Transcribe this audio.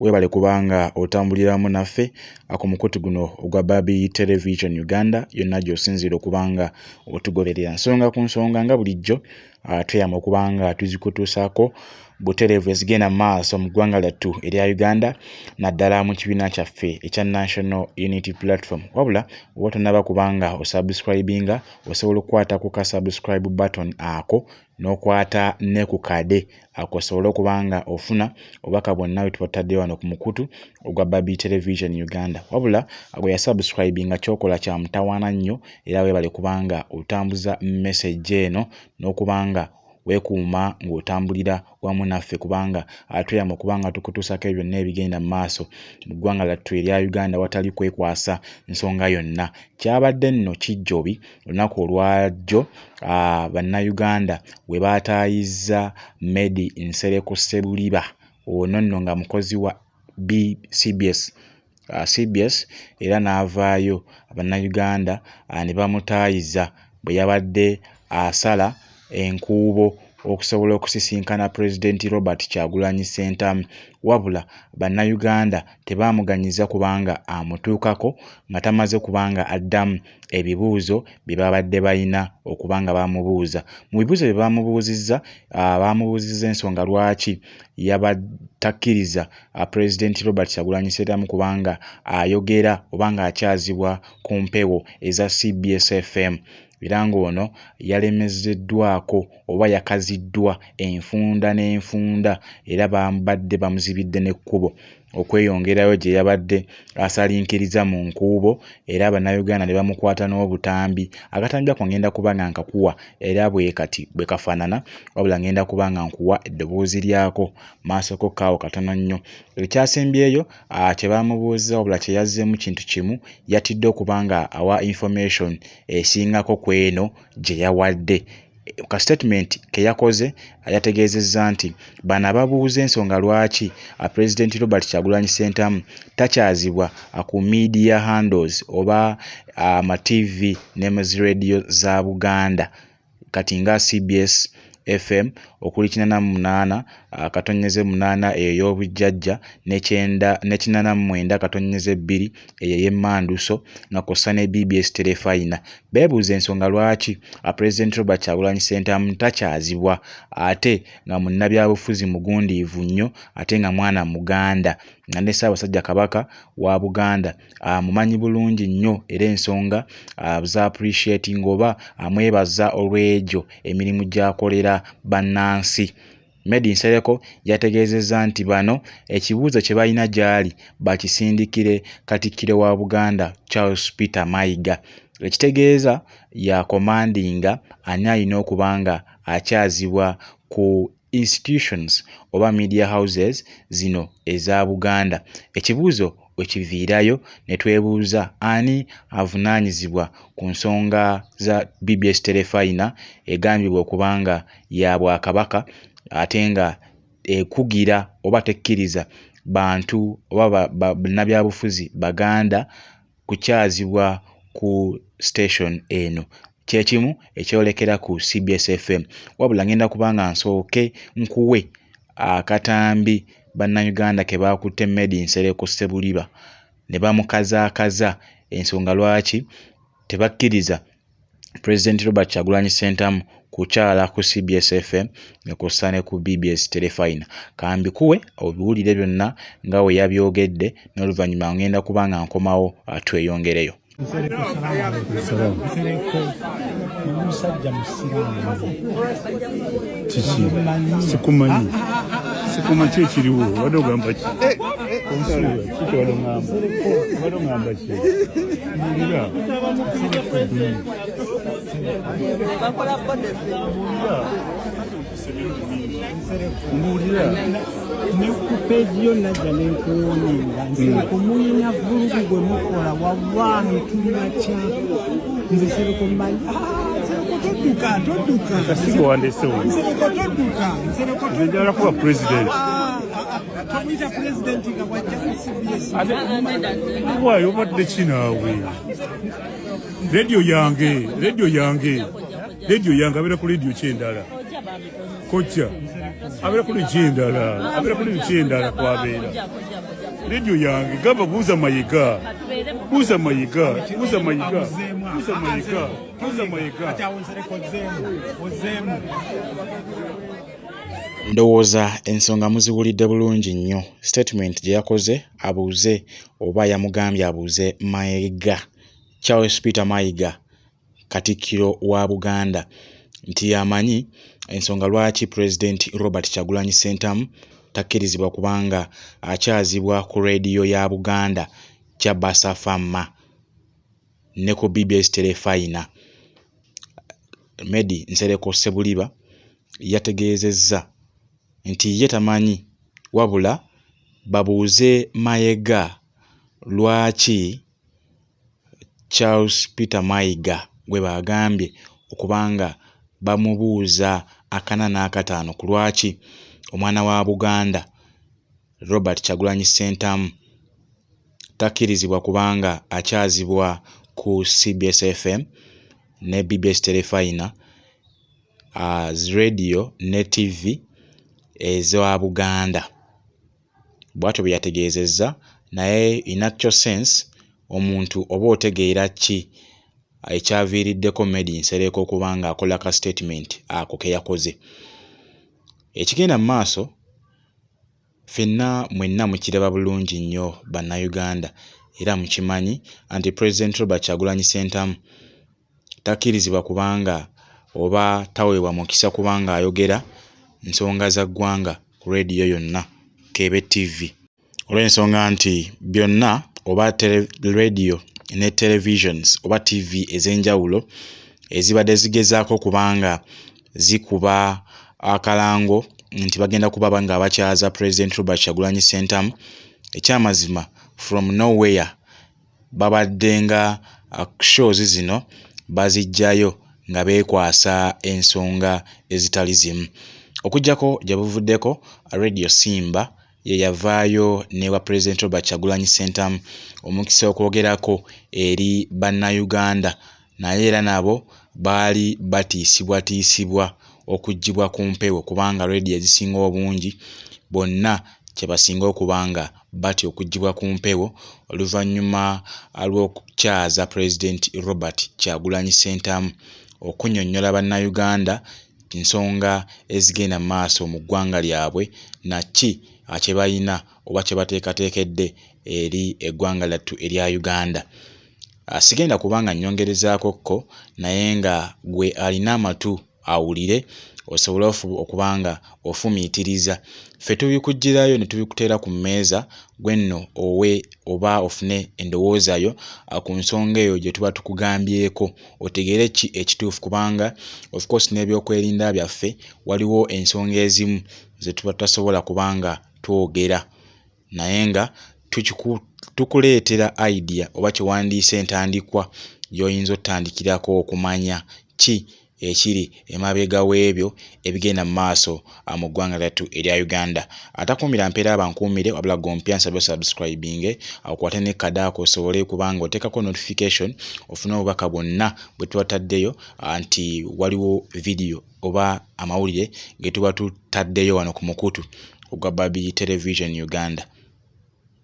Weebale kubanga otambuliramu naffe ku mukutu guno ogwa Babi Television Uganda yonna gy'osinziira okuba nga otugoberera nsonga ku nsonga nga bulijjo tweyama okuba nga tuzikutuusaako butereevu ezigenda mu maaso mu ggwanga lyattu erya Uganda naddala mu kibiina kyaffe ekya National Unity Platform. Wabula oba tonnaba kuba nga osubscribinga osobola okukwata ku ka subscribe button ako n'okwata ne ku kade ako osobole okuba nga ofuna obubaka bwonna bwe tuba tutadde wano ku mukutu ogwa Babi Television Uganda. Wabula gwe yasubscribinga ky'okola kya mutawaana nnyo era weebale kubanga otambuza message eno n'okuba nga weekuuma ng'otambulira wamu naffe kubanga tweyama okuba nga tukutuusako ebyo byonna ebigenda mu maaso mu ggwanga lyattu erya Uganda watali kwekwasa nsonga yonna. Kyabadde nno kijjobi olunaku olwajjo Bannayuganda we baataayizza Meddie Nsereko Ssebuliba ono nno nga mukozi wa CBS CBS era n'avaayo Bannayuganda ne bamutaayiza bwe yabadde asala enkuubo okusobola okusisinkana Pulezidenti Robert Kyagulanyi Ssentamu wabula Bannayuganda tebaamuganyizza kubanga amutuukako nga tamaze kubanga addamu ebibuuzo bye baabadde balina okuba nga bamubuuza. Mu bibuuzo bye baamubuuzizza, baamubuuzizza ensonga lwaki takkiriza Pulezidenti Robert Kyagulanyi Ssentamu kubanga ayogera oba ng'akyazibwa ku mpewo eza CBS FM era ng'ono yalemezeddwako oba yakaziddwa enfunda n'enfunda era babadde bamuzibidde n'ekkubo okweyongerayo gye yabadde asalinkiriza mu nkuubo era Bannayuganda ne bamukwata n'obutambi. Akatambi ako ngenda kuba nga nkakuwa era bwe kati bwe kafaanana wabula ngenda kuba nga nkuwa eddoboozi lyako maasoko kaawo katono nnyo. Ekyasembyeyo kye baamubuuzizza wabula kye yazzeemu kintu kimu yatidde okuba nga awa information esingako ku eno gye yawadde. Ka statement ke yakoze yategeezezza nti bano ababuuza ensonga lwaki Pulezidenti Robert Kyagulanyi Ssentamu takyazibwa ku media handles oba ama TV ne mu zi radio za Buganda kati nga CBS FM okuli 88.8 eyo ey'obujjajja ne 89.2 eyo ey'emmanduso nga kw'ossa ne BBS Terefayina. Beebuuza ensonga lwaki Pulezidenti Robert Kyagulanyi Ssentamu takyazibwa ate nga munnabyabufuzi mugundiivu nnyo ate nga mwana Muganda nga ne Ssaabasajja Kabaka wa Buganda amumanyi bulungi nnyo era ensonga za appreciating oba amwebaza olw'egyo emirimu gy'akolera bannansi. Meddie Nsereko yategeezezza nti bano ekibuuzo kye balina gy'ali bakisindikire Katikkiro wa Buganda Charles Peter Mayiga ekitegeeza y'akomandinga ani alina okuba nga akyazibwa ku institutions oba media houses zino eza Buganda. Ekibuuzo we kiviirayo ne twebuuza ani avunaanyizibwa ku nsonga za BBS Terefayina egambibwa okuba nga ya Bwakabaka ate nga ekugira oba tekkiriza bantu oba bannabyabufuzi Baganda kukyazibwa ku station eno. Kye kimu ekyolekera ku CBS FM. Wabula ngenda kuba nga nsooke nkuwe akatambi Bannayuganda ke baakutte Meddie Nsereko Ssebuliba ne bamukazaakaza ensonga lwaki tebakkiriza Pulezidenti Robert Kyagulanyi Ssentamu kukyala ku CBS FM ne kw'ossa ne ku BBS Terefayina. Kambikuwe obiwulire byonna nga we yabyogedde n'oluvannyuma ngenda kuba nga nkomawo tweyongereyo. Nsereko omusajja musiraamu. Kiki? Sikumanyi, sikumanyi ki ekiriwo. Obadde ogamba ki? Onsuula kiki? Obadde ogamba, obadde ogamba ki? Mbulira. Mbuulira. Ne ku peegi yo najja nenkuwoninga. Nsereko, mulina vulugu gwe mukola, wallahi tuli batya. Nze Nsereko mmanyi. Nsereko, todduka, todduka. Kasigo wandesewo. Nsereko, todduka. Nsereko. Nze njagala kuba president. Tomuyita president nga bwajja ku CBS. Waayo obadde ki naawe? Rediyo yange, rediyo yange, rediyo yange abeera ku rediyo ki endala? Kojja. Abeera kuli kyendala, abeera kuli kyendala kwabeera rediyo yange. Gamba buuza Mayiga, buuza Mayiga, buuza Mayiga, buuza Mayiga, buuza Mayiga. Ndowooza ensonga muziwulidde bulungi nnyo. Statement gye yakoze abuuze oba yamugambye abuuze Mayiga, Charles Peter Mayiga, Katikkiro wa Buganda nti y'amanyi ensonga lwaki Pulezidenti Robert Kyagulanyi Ssentamu takkirizibwa kubanga akyazibwa ku leediyo ya Buganda Kyabasafa-Ma ne ku BBS Terefayina. Meddie Nsereko Ssebuliba yategeezezza nti ye tamanyi wabula babuuze Mayega lwaki Charles Peter Mayiga gwe bagambye okuba nga bamubuuza akana n'akataano ku lwaki omwana wa Buganda Robert Kyagulanyi Ssentamu takkirizibwa kubanga akyazibwa ku CBS FM ne BBS Terefayina, zi leediyo ne ttivvi eza Buganda. Bwatyo bwe yategeezezza naye in actual sense omuntu oba otegeera ki ekyaviiriddeko Meddie Nsereko okuba ng'akola ka statement ako ke yakoze. Ekigenda mu maaso ffenna mwenna mukiraba bulungi nnyo Bannayuganda era mukimanyi anti Pulezidenti Robert Kyagulanyi Ssentamu takkirizibwa kubanga oba taweebwa mukisa kubanga ayogera nsonga za ggwanga ku leediyo yonna k'ebe ttivvi. Olw'ensonga nti byonna oba leediyo ne televisions oba ttivvi ez'enjawulo ezibadde zigezaako kubanga zikuba akalango nti bagenda kuba nga bakyaza Pulezidenti Robert Kyagulanyi Ssentamu, ekyamazima from nowhere babadde nga shows zino baziggyayo nga beekwasa ensonga ezitali zimu. Okuggyako gye buvuddeko Radio Simba ye yavaayo n'ewa Pulezidenti Robert Kyagulanyi Ssentamu omukisa okwogerako eri Bannayuganda naye era nabo baali batiisibwatiisibwa okuggyibwa ku mpewo kubanga leediyo ezisinga obungi bonna kye basinga okuba nga batya okuggyibwa ku mpewo oluvannyuma lw'okukyaza Pulezidenti Robert Kyagulanyi Ssentamu okunnyonnyola Bannayuganda nsonga ezigenda mu maaso mu ggwanga lyabwe na ki kye balina oba kye bateekateekedde eri eggwanga lyattu erya Uganda. Sigenda kuba nga nnyongerezaako kko naye nga gwe alina amatu awulire osobole okuba nga ofumiitiriza. Ffe tubikuggyirayo ne tubikuteera ku mmeeza gwe nno owe oba ofune endowooza yo ku nsonga eyo gye tuba tukugambyeko otegeere ki ekituufu kubanga of course n'ebyokwerinda byaffe waliwo ensonga ezimu ze tuba tutasobola kuba nga twogera naye nga tukuleetera idea oba kye wandiise entandikwa gy'oyinza otandikirako okumanya ki ekiri emabega w'ebyo ebigenda mu maaso mu ggwanga lyattu erya Uganda. Atakuumira mpeera abankuumire wabula gompya nsabye osubscribinge okwate ne kadaako osobole kubanga oteekako notification ofune obubaka bwonna bwe tuba tutaddeyo nti waliwo vidiyo oba amawulire ge tuba tutaddeyo wano ku mukutu ogwa Babi Television Uganda.